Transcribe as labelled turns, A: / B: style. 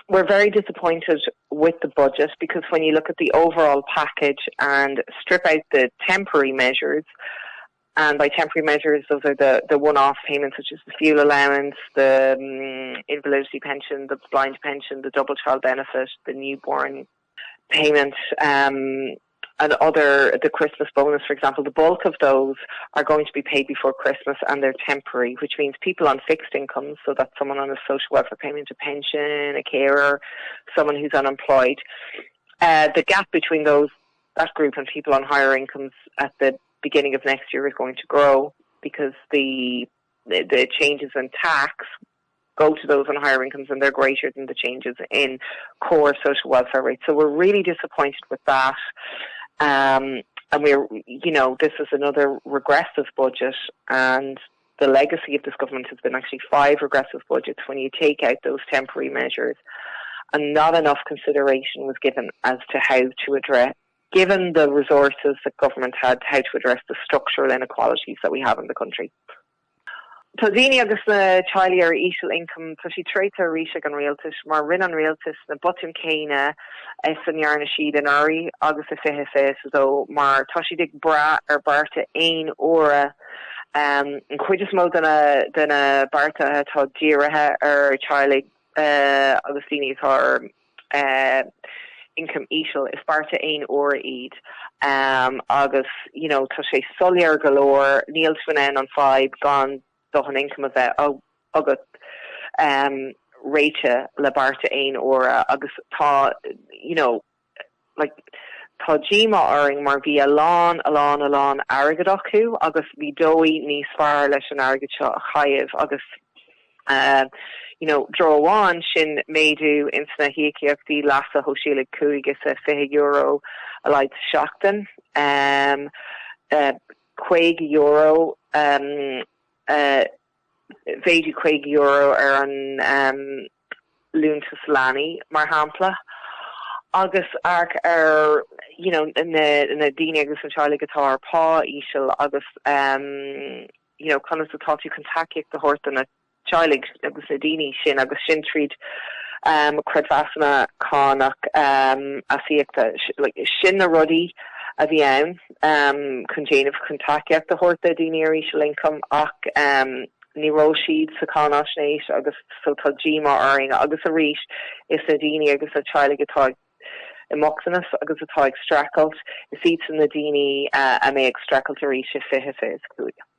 A: We're very disappointed with the budget because when you look at the overall package and strip out the temporary measures, and by temporary measures those are the the one-off payments such as the fuel allowance, the um, invalidity pension, the blind pension, the double child benefit, the newborn payment um, and other the Christmas bonus for example the bulk of those are going to be paid before Christmas and they're temporary which means people on fixed incomes so that's someone on a social welfare payment a pension a carer someone who's unemployed uh, the gap between those that group and people on higher incomes at the beginning of next year is going to grow because the the, the changes in tax go to those on higher incomes and they're greater than the changes in core social welfare rates. So we're really disappointed with that. Um, and we're you know this is another regressive budget and the legacy of this government has been actually five regressive budgets when you take out those temporary measures and not enough consideration was given as to how to address given the resources that government had how to address the structural inequalities that we have in the country. Tá daoine agus na teaghlaigh ar íseal-ioncam, tá siad tréigthe arís ag an rialtas, mar rinne an rialtas na botúin céanna is a ndearna siad anuraidh agus i 2022, mar tá siad ag brath ar bearta aon uaire. An chuid is mó de na bearta atá dírithe ar teaghlaigh agus daoine atá ar ioncam íseal, is bearta aon uaire iad agus you know tá sé soiléir go leor, níl tú in ann an fadhb gan dóthain ioncaim a bheith agat réitithe le bearta aon uaire agus tá you know like tá díomá orainn mar bhí a lán a lán a lán airgead acu agus bhí dóigh níos fearr leis an airgead seo a chaitheamh agus you know treo amháin sin méadú ins na híocaíochtaí leasa shóisialaigh €25 a laghad sa seachtain, €50 mhéadú €50 ar an liúntas leanaí, mar shampla, agus amharc ar you know na daoine agus na teaghlaigh atá ar phá íseal agus you know conas atá tú chun tacaíocht a thabhairt do na teaghlaigh agus na daoine sin agus sin tríd creidmheasanna cánach aisíoctha. Sin na rudaí a bhí ann chun déanamh chun tacaíocht a thabhairt do dhaoine ar íseal-ioncam ach ní raibh siad sa cháinaisnéis agus so tá díomá orainn agus arís is na daoine agus na teaghlaigh atá i mbochtanas agus atá ag streachailt, is iadsan na daoine a mbeidh ag streachailt arís i 2025.